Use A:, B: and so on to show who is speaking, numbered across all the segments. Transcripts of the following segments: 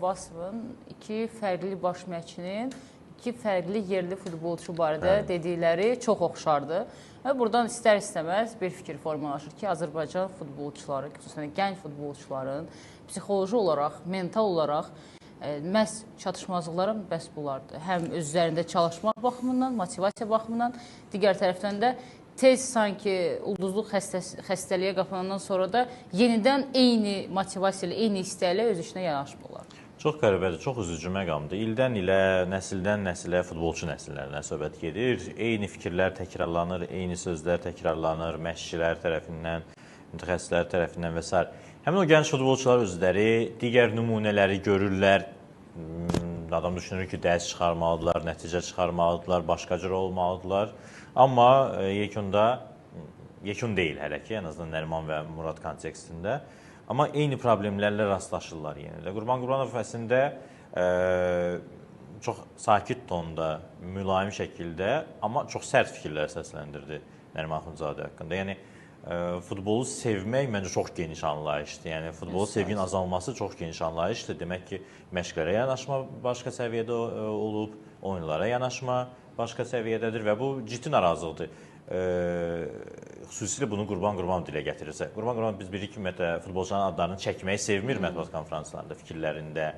A: Abbasovun iki fərqli baş məşqçinin iki fərqli yerli futbolçu barədə dedikləri çox oxşardı. Və buradan istər-istəməz bir fikir formalaşır ki, Azərbaycan futbolçuları, xüsusən gənc futbolçuların psixoloji olaraq, mental olaraq məhz çatışmazlıqların bəs bunlardır. Həm öz üzərində çalışmaq baxımından, motivasiya baxımından, digər tərəfdən də tez sanki ulduzluq xəstəliyə qapanandan sonra da yenidən eyni motivasiya ilə, eyni istəklə öz işinə yanaşmırlar.
B: Çox qəribədir, çox üzücü məqamdır. İldən ilə, nəsildən nəsilə futbolçu nəsillərinə söhbət gedir. Eyni fikirlər təkrarlanır, eyni sözlər təkrarlanır məşqçilər tərəfindən, mütəxəssislər tərəfindən və s. Həmin o gənc futbolçular özləri digər nümunələri görürlər. Adam düşünür ki, dərs çıxarmalıdırlar, nəticə çıxarmalıdırlar, başqa cür olmalıdırlar. Amma yekunda, yekun deyil hələ ki, ən azından Nəriman və Murad kontekstində. Amma eyni problemlərlə rastlaşırlar yenə də. Qurban Qurbanov əslində çox sakit tonda, mülayim şəkildə, amma çox sərt fikirlər səsləndirdi Nəriman Axundzadə haqqında. Yəni, futbolu sevmək məncə çox geniş anlayışdır. Yəni, futbolu sevginin azalması çox geniş anlayışdır. Demək ki, məşqlərə yanaşma başqa səviyyədə olub, oyunlara yanaşma başqa səviyyədədir və bu ciddi narazılıqdır. Xüsusilə bunu Qurban Qurbanov dilə gətirirsə. Qurban Qurbanov biz bilirik ki, ümumiyyətlə futbolçuların adlarını çəkməyi sevmir mətbuat konfranslarında, fikirlərində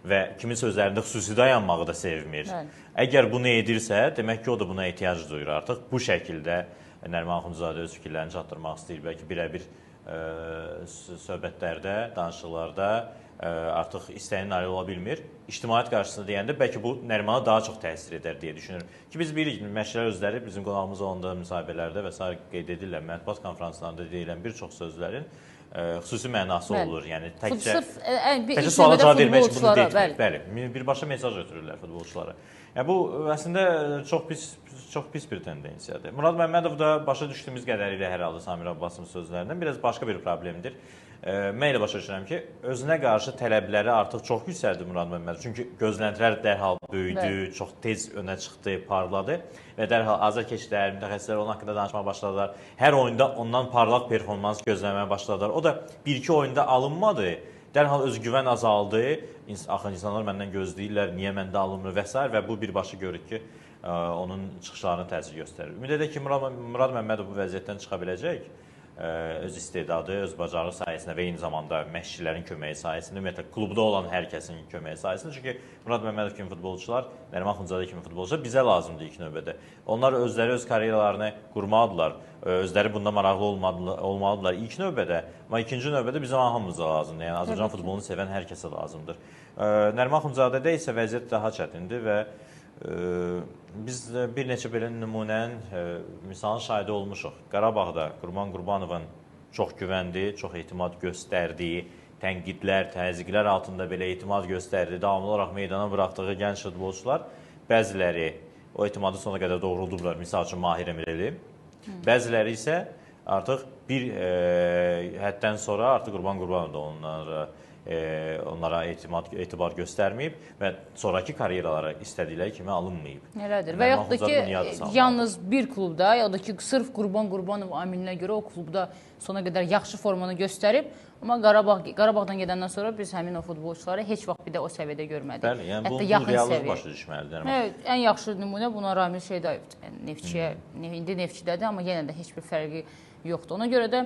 B: və kimin sözlərində xüsusi dayanmağı da sevmir. Bəli. Əgər bunu edirsə, demək ki, o da buna ehtiyac duyur artıq. Bu şəkildə Nəriman Axundzadə öz fikirlərini çatdırmaq istəyir. Bəlkə birəbir söhbətlərdə, danışıqlarda artıq istəyinin nail ola bilmir. İctimaiyyət qarşısında deyəndə bəlkə bu Nərimana daha çox təsir edər deyə düşünürüm. Ki biz bilirik, məşqçilər özləri bizim qonağımız olanda müsahibələrdə və sair qeyd edirlər, mətbuat konfranslarında deyilən bir çox sözlərin xüsusi mənası olur. Yəni təkcə suala cavab vermək üçün bunu detmir. Bəli, birbaşa mesaj ötürürlər futbolçulara. Yəni bu əslində çox pis bir tendensiyadır. Murad Məmmədov da başa düşdüyümüz qədərilə hər halda Samir Abbasovun sözlərindən biraz başqa bir problemdir. Mən elə başa düşürəm ki, özünə qarşı tələbləri artıq çox yüksəldi Murad Məmmədov. Çünki gözləntilər dərhal böyüdü, bəli, çox tez önə çıxdı, parladı və dərhal azarkeşlər, mütəxəssislər onun haqqında danışmağa başladılar. Hər oyunda ondan parlaq performans gözləməyə başladılar. O da bir-iki oyunda alınmadı. Dərhal özgüvən azaldı. Axı insanlar məndən gözləyirlər, niyə məndə alınmır və s. və bu birbaşa görürük ki, onun çıxışlarına təsir göstərir. Ümid edək ki, Murad Məmmədov bu vəziyyətdən çıxa biləcək. Öz istedadı, öz bacarığı sayəsində və eyni zamanda məşqçilərin köməyi sayəsində, ümumiyyətlə klubda olan hər kəsin köməyi sayəsində. Çünki Murad Məmmədov kimi futbolçular, Nəriman Axundzadə kimi futbolçular bizə lazımdır ilk növbədə. Onlar özləri öz karyeralarını qurmalıdırlar, özləri bunda maraqlı olmalıdırlar ilk növbədə, amma ikinci növbədə bizim hamımıza lazımdır. Yəni Azərbaycan futbolunu sevən hər kəsə lazımdır. Nəriman Axundzadədə isə vəziyyət daha çətindir və biz bir neçə belə nümunənin misalın şahidi olmuşuq. Qarabağda Qurban Qurbanovun çox güvəndiyi, çox etimad göstərdiyi, tənqidlər, təzyiqlər altında belə etimad göstərdiyi, davamlı olaraq meydana buraxdığı gənc futbolçular bəziləri o etimadı sona qədər doğruldublar. Misal üçün Mahir Emireli. Bəziləri isə artıq bir həddən sonra artıq Qurban Qurbanov da onlara etibar göstərməyib və sonrakı karyeralara istədikləri kimi alınmayıb.
A: Elədir. Və yaxud da ki, yalnız bir klubda, ya da ki, sırf Qurban Qurbanov amilinə görə o klubda sona qədər yaxşı formanı göstərib, amma Qarabağdan gedəndən sonra biz həmin o futbolçuları heç vaxt bir də o səviyyədə görmədik.
B: Bəli, yəni bu reallıq başa düşməlidir.
A: Evet, ən yaxşı nümunə buna Ramil Şeydayevdir. Yəni, Neftçiyə, indi Neftçidədir, amma yenə də heç bir fərqi yoxdur. Ona görə də